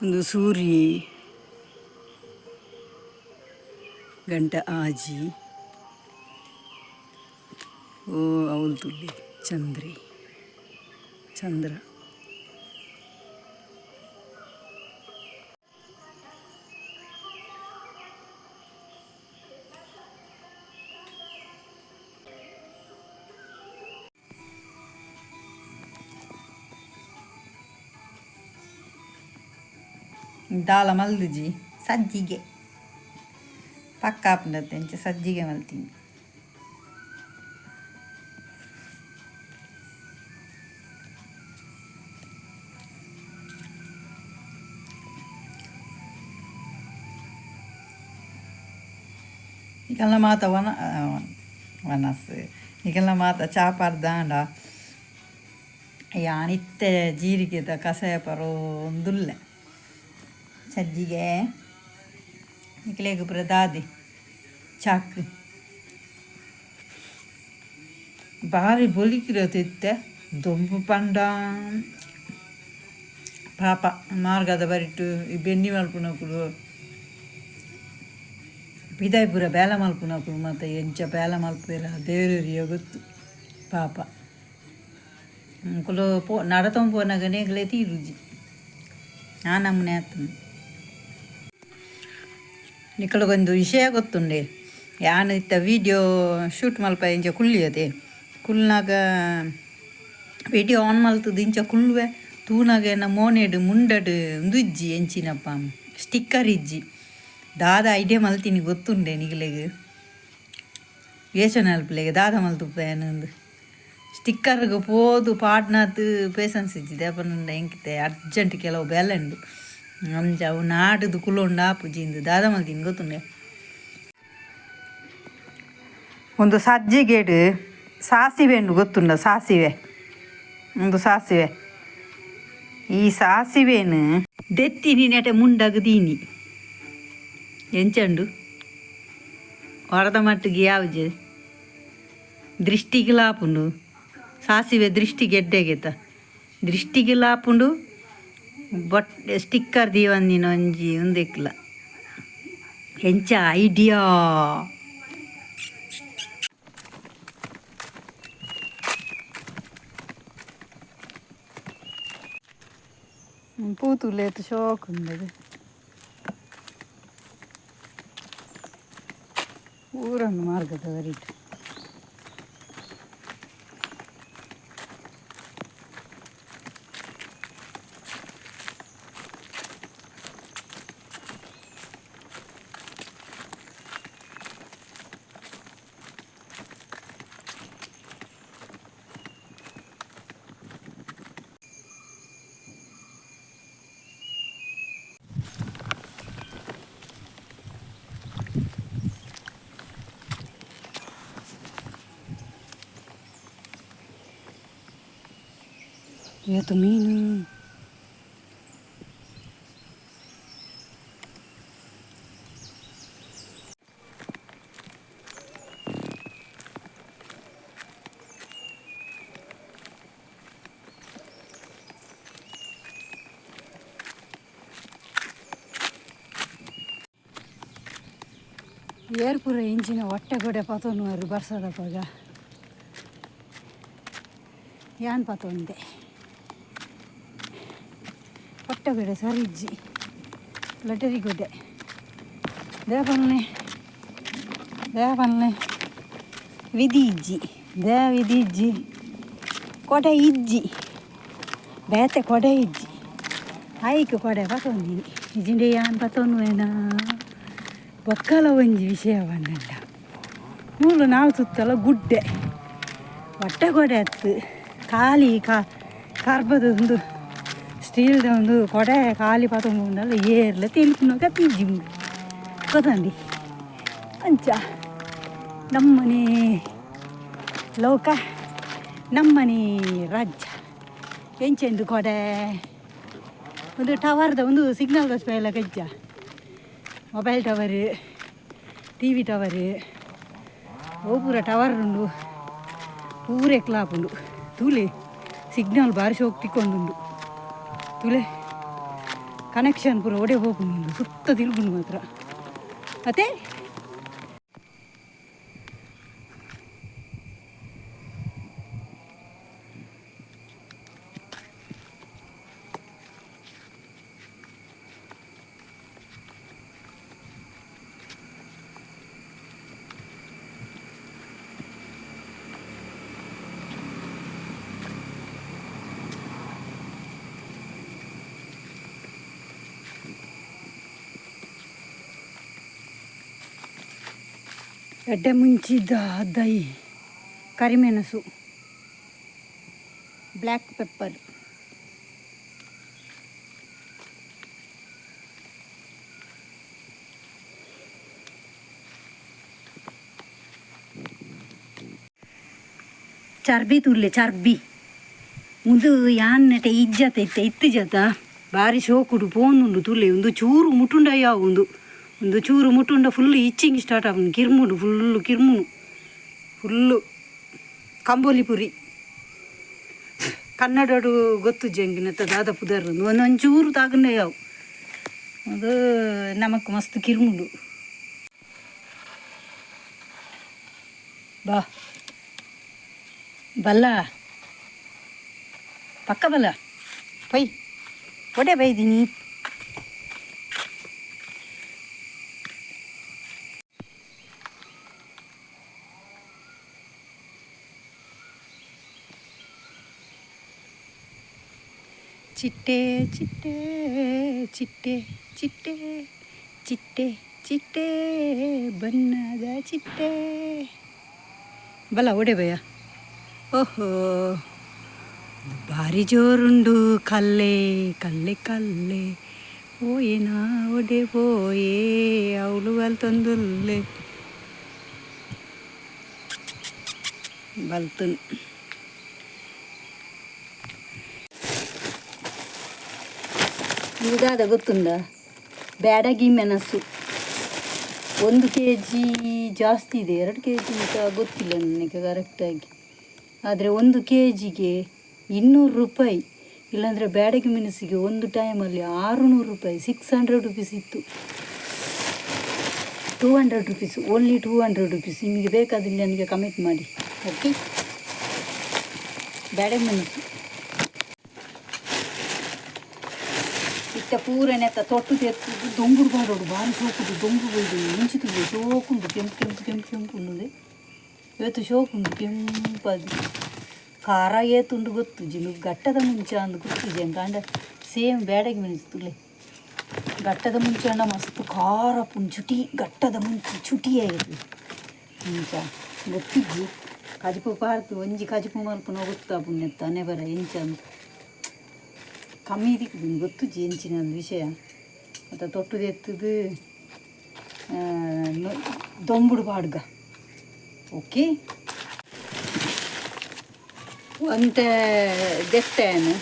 ಉಂದು ಸೂರ್ಯೆ ಗಂಟೆ ಆಜಿ. ಓ ಅವ್ಲು ತೂಲೆ ಚಂದ್ರೆ ಚಂದ್ರ. ದಾಲ ಮಲ್ದುಜಿ ಸಜ್ಜಿಗೆ ಪಕ್ಕ ಆಪುಂಡತ್ತೆ ಅಂಚ ಸಜ್ಜಿಗೆ ಮಲ್ತೀನಿ. ನಿಕಲ್ನ ಮಾತ ವನ ವನಸ್ ನಿಕಲ್ನ ಮಾತ ಚಾಪಾರ್ದಾಂಡ ಯಾನ್ ಇತ್ತೆ ಜೀರಿಗೆದ ಕಷಾಯ ಪರೋಂದುಲ್ಲೆ ಸಜ್ಜಿಗೆ. ನಿಕಲೆಗ್ ಪೂರ ದಾದೆ ಚಾಕ್ ಬಾರಿ ಬೊಲಿಕಿರತ್ ಇತ್ತೆ ದೊಂಬು ಪಂಡ ಪಾಪ ಮಾರ್ಗದ ಬರಿಟ್ ಈ ಬೆನ್ನಿ ಮಲ್ಪುನಕುಲು ಪಿದಾಯಿ ಪೂರ ಬೇಲೆ ಮಲ್ಪುನಕುಲು ಮಾತ ಎಂಚ ಬೇಲೆ ಮಲ್ಪುವೆರ ದೇವೆರೆಗ್ ಗೊತ್ತು ಪಾಪ. ಮುಕುಲು ಪೋ ನಡತೊಂದು ಪೋನಗನೇ ಎಂಕ್ಲೆ ತೀರುಜಿ ಆ ನಮೂನೆ ಆತುಂಡು. ನಿಕುಲಗೊಂದು ವಿಷಯ ಗೊತ್ತುಂಡೆ, ಯಾನ್ ಇತ್ತ ವೀಡಿಯೋ ಶೂಟ್ ಮಲ್ಪ ಇಂಚ ಕುಲ್ಲಿಯತೆ ಕುಲ್ನಾಗ ವೀಡಿಯೋ ಆನ್ ಮಲ್ತುದು ಇಂಚ ಕುಲ್ಲುವೆ ತೂನಗ ಎನ್ನ ಮೋನೆಡ್ ಮುಂಡಡ್ ಉಂದು ಇಜ್ಜಿ, ಎಂಚಿನಪ್ಪ ಸ್ಟಿಕ್ಕರ್ ಇಜ್ಜಿ. ದಾದ ಐಡಿಯಾ ಮಲ್ತಿನಿ ಗೊತ್ತುಂಡೆ ನಿಗಲೆಗ್? ಯೋಚನೆ ಅಲ್ಪಲೆಗ್ ದಾದ ಮಲ್ತುಪ್ಪೆ ಅಂದು ಸ್ಟಿಕ್ಕರ್ಗ್ ಪೋದು ಪಾಡ್ನಾತ್ ಪೇಸನ್ಸ್ ಇಜ್ಜಿ. ದಾಯೆ ಎಂಕಿತ್ತೆ ಅರ್ಜೆಂಟ್ ಕೆಲವು ಬೇಲೆ ಉಂಡು, ಅಂಚ ಅವು ನಾಡುದು ಕುಲೊಂಡು ಆಪುಜಿ ಇಂದು ದಾದ ಮಲ್ತಿನಿ ಗೊತ್ತುಂಡೆ? ಒಂದು ಸಜ್ಜಿಗೆಡ್ ಸಾಸಿವೆ ಉಂಡು, ಗೊತ್ತುಂಡ? ಸಾಸಿವೆ ಒಂದು ಸಾಸಿವೆ. ಈ ಸಾಸಿವೆನು ದೆತ್ತಿನಿ ನೆಟೆ ಮುಂಡಗ್ ದೀನಿ ಎಂಚಂಡು ವರದ ಮಟ್ಟಿಗೆ ಯಾವ್ಜೆ ದೃಷ್ಟಿಗೆ ಲಾಪುಂಡು. ಸಾಸಿವೆ ದೃಷ್ಟಿಗೆ ಎಡ್ಡೆಗೆತ ದೃಷ್ಟಿಗೆ ಲಾಪುಂಡು. ಬಟ್ ಸ್ಟಿಕ್ಕರ್ ದೀವಂದಿನ ಒಂಜಿ ಉಂದೆಕ್ಲ ಎಂಚ ಐಡಿಯಾ? ಪೂ ತೂಲೆ ಶೋಕ್ ಉಂಡದು ಊರನ್ನು ಮಾರ್ಗದ ಬರಿಟ್. ಏತು ಮೀನು! ಏರ್ ಪೂರ ಇಂಚಿನ ಒಟ್ಟೆಗೊಡೆ ಪತೊನುವರು ಬರ್ಸದಪಗ. ಯಾನ್ ಪತೊಂದೆ ಒಟ್ಟೆಗೊಡೆ ಸರಿಜ್ಜಿ ಲಟರಿ ಗೊಡೆ. ದಾಯೆ ದಾಯೆ ವಿಧಿ ಇಜ್ಜಿ, they ವಿಧಿ ಇಜ್ಜಿ, ಕೊಡೆ ಇಜ್ಜಿ, ಬೇತೆ ಕೊಡೆ ಇಜ್ಜಿ. ಐಕ್ ಕೊಡೆ ಪತೊಂದಿನಿ. ಇಜ್ಜಿಂಡ ಯಾನ್ ಪತೊನುವೆನಾ? ಬೊಕ್ಕಲ ಒಂಜಿ ವಿಷಯ ಪಂಡಂಡ ಮೂಲು ನಾಲ್ ಸುತ್ತಲ ಗುಡ್ಡೆ, ಒಟ್ಟೆ ಕೊಡೆ ಅತ್ತು. ಖಾಲಿ ಕರ್ಬದ ಒಂದು ಸ್ಟೀಲ್ದ ಒಂದು ಕೊಡೆ ಖಾಲಿ ಪತೊಂದು ಏರ್ಲ ತೆಲಿಪುನಗ ತಿಜ್ಜಿ ಗೊತ್ತಂಡಿ. ಅಂಚ ನಮ್ಮನೆ ಲೋಕ, ನಮ್ಮನೆ ರಾಜ್ಯ. ಎಂಚೆಂದು ಕೊಡೆ ಒಂದು ಟವರ್ದ ಒಂದು ಸಿಗ್ನಲ್ ಸ್ಪೇಲ ಕಜ್ಜ ಮೊಬೈಲ್ ಟವರ್, ಟಿವಿ ಟವರ್, ಅವು ಪೂರ ಟವರ್ ಉಂಡು. ಪೂರ ಎಕ್ಲಾಪುಂಡು ತೂಲೆ. ಸಿಗ್ನಲ್ ಬಾರಿ ಶೋಕ್ ತಿಕ್ಕೊಂದುಂಡು ತೂಲೆ. ಕನೆಕ್ಷನ್ ಪೂರ ಒಡೆ ಹೋಗುಂಡು ಸುತ್ತ ತಿರುಗುಂಡು ಮಾತ್ರ ಅತ್ತೆ. ಎಡ್ಡೆ ಮುಂಚಿದ ದೈ, ಕರಿಮೆಣಸು, ಬ್ಲ್ಯಾಕ್ ಪೆಪ್ಪರ್. ಚರ್ಬಿ ತುರ್ಲೆ ಚರ್ಬಿ. ಉಂದು ಯಾನ್ನಟೆ ಇಜ್ಜತ ಇತ್ತೆ ಇತ್ತು ಜತ ಬಾರಿ ಶೋಕುಡು ಪೋನುಂಡು ತುಲೆ. ಒಂದು ಚೂರು ಮುಟುಂಡ ಉಂದು ಒಂದು ಚೂರು ಮುಟುಂಡ ಫುಲ್ ಇಚ್ಚಿಂಗ್ ಸ್ಟಾರ್ಟ್ ಆಪುಂಡು, ಕಿರ್ಮುಡು ಫುಲ್ಲು ಕಿರ್ಮುನು ಫುಲ್ಲು. ಕಂಬೋಲಿ ಪುರಿ ಕನ್ನಡಡು ಗೊತ್ತು ಜಂಗಿನತ್ತ ದಾದ ಪುದರ್. ಒಂದೊಂಚೂರು ತಾಗುಂಡ ಯಾವು ಅದು ನಮಕ್ ಮಸ್ತ್ ಕಿರ್ಮುಂಡು. ಬಾ ಬಲ್ಲ ಪಕ್ಕ ಬಲ್ಲ ಪೈ ಒಡೆ ಬೈದಿನಿ. ಚಿಟ್ಟೆ ಚಿಟ್ಟೆ ಚಿಟ್ಟೆ ಚಿಟ್ಟೆ ಚಿಟ್ಟೆ ಚಿಟ್ಟೆ ಬಣ್ಣದ ಚಿಟ್ಟೆ ಬಲ ಒಡೆ ಭಯ. ಓಹೋ, ಭಾರಿ ಜೋರುಂಡು. ಕಲ್ಲೆ ಕಲ್ಲೆ ಕಲ್ಲೆ ಓಯೇನಾ ಒಡೆ ಪೋಯೇ ಅವಳು ಬಲ್ತೊಂದುಲ್ಲೆ ಬಲ್ತನ್. ದಾದ ಗೊತ್ತುಂಡ? ಬ್ಯಾಡಗಿ ಮೆಣಸು 1 ಕೆಜಿ ಜಾಸ್ತಿ ಇದೆ, 2 ಕೆಜಿ ಅಂತ ಗೊತ್ತಿಲ್ಲ ನನಗೆ ಕರೆಕ್ಟಾಗಿ. ಆದರೆ 1 ಕೆ ಜಿಗೆ 200 ರೂಪಾಯಿ. ಇಲ್ಲಾಂದರೆ ಬ್ಯಾಡಗಿ ಮೆಣಸಿಗೆ ಒಂದು ಟೈಮಲ್ಲಿ 600 ರೂಪಾಯಿ, 600 ರುಪೀಸ್ ಇತ್ತು. 200 rupees, only 200 rupees. ನಿಮಗೆ ಬೇಕಾದಲ್ಲಿ ನನಗೆ ಕಮೆಂಟ್ ಮಾಡಿ, ಓಕೆ? ಬ್ಯಾಡಗಿ ಮೆಣಸು ಇತ್ತ ಪೂರನೆತ್ತ ತೊಟ್ಟು ತೆತ್ತು ದೊಂಬುಡು ಪಾಡೋಡು. ಭಾರಿ ಸೋಕುಡು ದೊಂಬು ಬೈದು ಮುಂಚಿ ತುಲೆ ಶೋಕುಂಡು, ಕೆಂಪು ಕೆಂಪು ಕೆಂಪು ಕೆಂಪು ಉಂಡುದೆ. ಇವತ್ತು ಶೋಕುಂಡು ಕೆಂಪದು. ಖಾರ ಏತುಂಡು ಗೊತ್ತುಜಿ, ನುಗ್ಗು ಗಟ್ಟದ ಮುಂಚೆ ಅಂದು ಗೊತ್ತುಜಿ ಅಂಕ. ಅಂಡ ಸೇಮ್ ಬ್ಯಾಡಗಿ ಮೆಣಸು ತುಲೆ. ಗಟ್ಟದ ಮುಂಚೆ ಅಂಡ ಮಸ್ತ್ ಖಾರ ಪುಂಡು ಚುಟಿ. ಗಟ್ಟದ ಮುಂಚಿ ಚುಟಿ ಆಯಿತು ಮುಂಚ ಗೊತ್ತಿಜ್ಜಿ. ಕಜಿಪು ಪಾರ್ತು ಒಂಜಿ ಕಜಿಪು ಮಲ್ಪುನ ಗೊತ್ತಾಪುಂಡು ಅನೆ ಬರ ಎಂಚ ಅಂದ್ ಕಮ್ಮಿ ದಿಕ್ಕುದು ಗೊತ್ತುಜಿ ಎಂಚಿನ ಒಂದು ವಿಷಯ. ಮತ್ತು ತೊಟ್ಟುದು ಎತ್ತದು ದೊಂಬುಡು ಪಾಡ್ಗ. ಓಕೆ, ಒಂತೆ ದೆತ್ತೇನು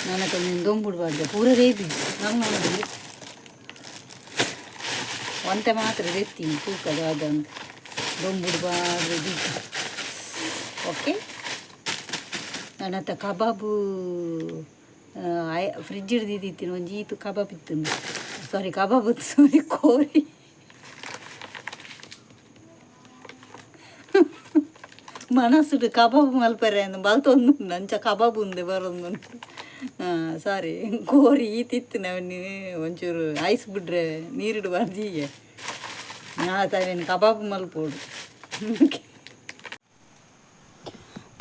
ನನಗೆ ನೀನು ದೊಂಬುಡು ಪಾಡ್ಗ ಪೂರ ರೇಪಿ ನಮ್ಮ ನೋಡಿದ್ವಿ. ಒಂತೆ ಮಾತ್ರ ದೆತ್ತೀನಿ ತೂಕದ ಅದೊಂದು ದೊಂಬುಡು ಬಾರ್ದು ದೀಪ. ಓಕೆ, ನನ್ನ ಹತ್ರ ಕಬಾಬು ಫ್ರಿಜ್ ಹಿಡ್ದಿದ್ದಿತ್ತಿನ ಒಂಜಿ ಈತು ಕಬಾಬ್ ಇತ್ತು. ಸಾರಿ, ಕಬಾಬ್, ಸಾರಿ, ಕೋರಿ. ಮನಸ್ಸುಡು ಕಬಾಬ್ ಮಲ್ಪರೆ ಅಂದ್ ಬಲ್ತೊಂದು ಅಂಚ ಕಬಾಬ್ ಉಂದೆ ಬರೊಂದು. ಸಾರಿ, ಕೋರಿ ಈತಿತ್ತು. ನಾವನ್ನ ಒಂಚೂರು ಐಸ್ ಬಿಡ್ರೆ ನೀರಿಡಬಾರ್ದು ಹೀಗೆ. ತಾವೇನು ಕಬಾಬ್ ಮಲ್ಪೋಡು.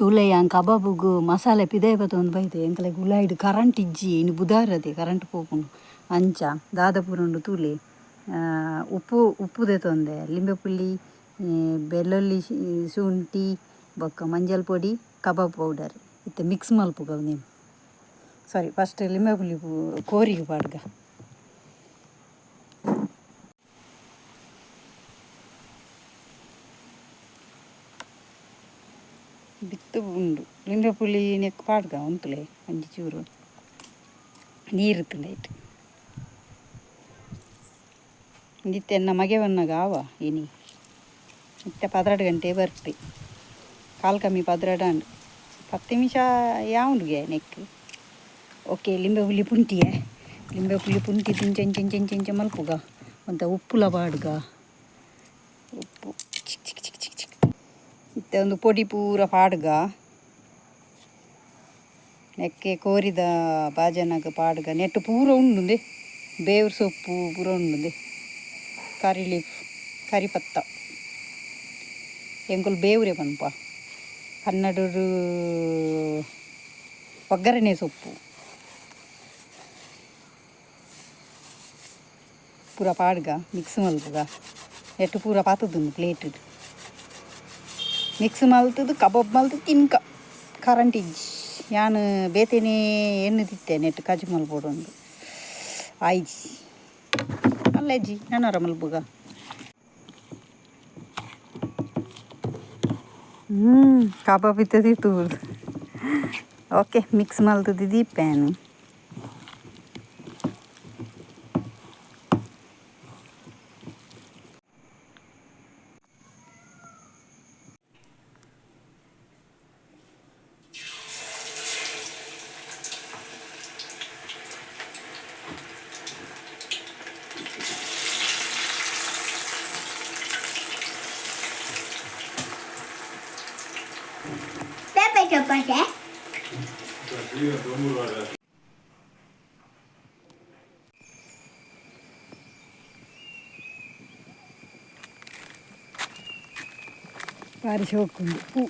ತೂಲೆ, ಯಾನ್ ಕಬಾಬುಗು ಮಸಾಲೆ ಪಿದಯಿ ಬತ್ತೊಂದು ಬೈದೆ. ಎಂಕಲೆಗ್ ಉಲಾಯಿಡ್ ಕರೆಂಟ್ ಇಜ್ಜಿ. ಇನಿ ಬುಧಾರದೆ ಕರೆಂಟ್ ಪೋಪುಂಡು. ಅಂಚ ದಾದ ಪೂರ ಉಂಡು ತೂಲೆ. ಉಪ್ಪು ಉಪ್ಪು ದೆತೊಂದೆ, ಲಿಂಬೆ ಪುಳಿ, ಬೆಳ್ಳುಳ್ಳಿ, ಶುಂಠಿ ಬೊಕ್ಕ ಮಂಜಲ್ ಪೊಡಿ, ಕಬಾಬ್ ಪೌಡರ್. ಇತ್ತೆ ಮಿಕ್ಸ್ ಮಲ್ಪುಗ ಉಂದೆನ್. ಸಾರಿ, ಫಸ್ಟ್ ಲಿಂಬೆ ಪುಳಿ ಕೋರಿಗೆ ಪಾಡ್ಗ. ಬಿತ್ತು ಉಂಡು ಲಿಂಬೆ ಪುಳಿ ನೆಕ್ ಪಾಡ್ಗ ಉಂತುಲೆ. ಒಂಜಿ ಚೂರು ನೀರು ಇತ್ತುಂಡ ಐಟ್. ಇತ್ತೆ ಎನ್ನ ಮಗೆ ಬನ್ನಗ ಆವ ಇನಿ. ಇತ್ತೆ 12 ಗಂಟೆ ಬರ್ಪೆ. ಕಾಲು ಕಮ್ಮಿ 12 ಆಂಡ್. 10 ನಿಮಿಷ ಯಾವುಂಡುಗೆ ನೆಕ್. ಓಕೆ, ಲಿಂಬೆ ಹುಳಿ ಪುಂಟಿಯೆ. ಲಿಂಬೆ ಪುಳಿ ಪುಂಟಿ ಇಂಚ ಇಂಚ ಇಂಚ ಇಂಚ ಇಂಚ ಮಲ್ಪುಗ. ಒಂತೆ ಉಪ್ಪುಲ ಪಾಡ್ಗ. ಉಪ್ಪು ಚಿಕ್ ಚಿಕ್ ಚಿಕ್ ಚಿಕ್ ಚಿಕ್. ಇತ್ತೆ ಒಂದು ಪೊಡಿ ಪೂರ ಪಾಡ್ಗ. ನೆಕ್ಕೆ ಕೋರಿದ ಬಾಜನಗ ಪಾಡ್ಗ. ನೆಟ್ಟು ಪೂರ ಉಂಡುಂದೆ, ಬೇವ್ರ ಸೊಪ್ಪು ಪೂರ ಉಂಡುಂದೆ, ಕರಿ ಲೀಫ್, ಕರಿ ಪತ್ತ. ಎಂಕುಲು ಬೇವ್ರೆ ಪನ್ಪ ಕನ್ನಡಡು, ಒಗ್ಗರಣೆ ಸೊಪ್ಪು ಪೂರ ಪಾಡ್ಗ. ಮಿಕ್ಸ್ ಮಲ್ಪುಗ. ನೆಟ್ಟು ಪೂರ ಪಾತುದುಂಡು. ಪ್ಲೇಟ್ ಮಿಕ್ಸ್ ಮಲ್ತದು ಕಬಾಬ್ ಮಲ್ತು ತಿನ್ಕ. ಕರೆಂಟ್ ಇಜ್ಜಿ. ಯಾನ್ ಬೇತೆನೇ ಎಣ್ಣುದಿತ್ತೆ ನೆಟ್ ಕಜು ಮಲ್ಪೊಡುಂದು. ಆಯ್ಜಿ ಅಲ್ಲಜ್ಜಿ ನನೊರ ಮಲ್ಪುಗ. ಕಬಾಬ್ ಇತ್ತದಿ ತೂದು. ಓಕೆ, ಮಿಕ್ಸ್ ಮಲ್ತುದು ದೀಪೇನು. Pepe ಚಪಾತೆ. ಬಾರಿ ಶೋಕುಂಡು ಪೂ.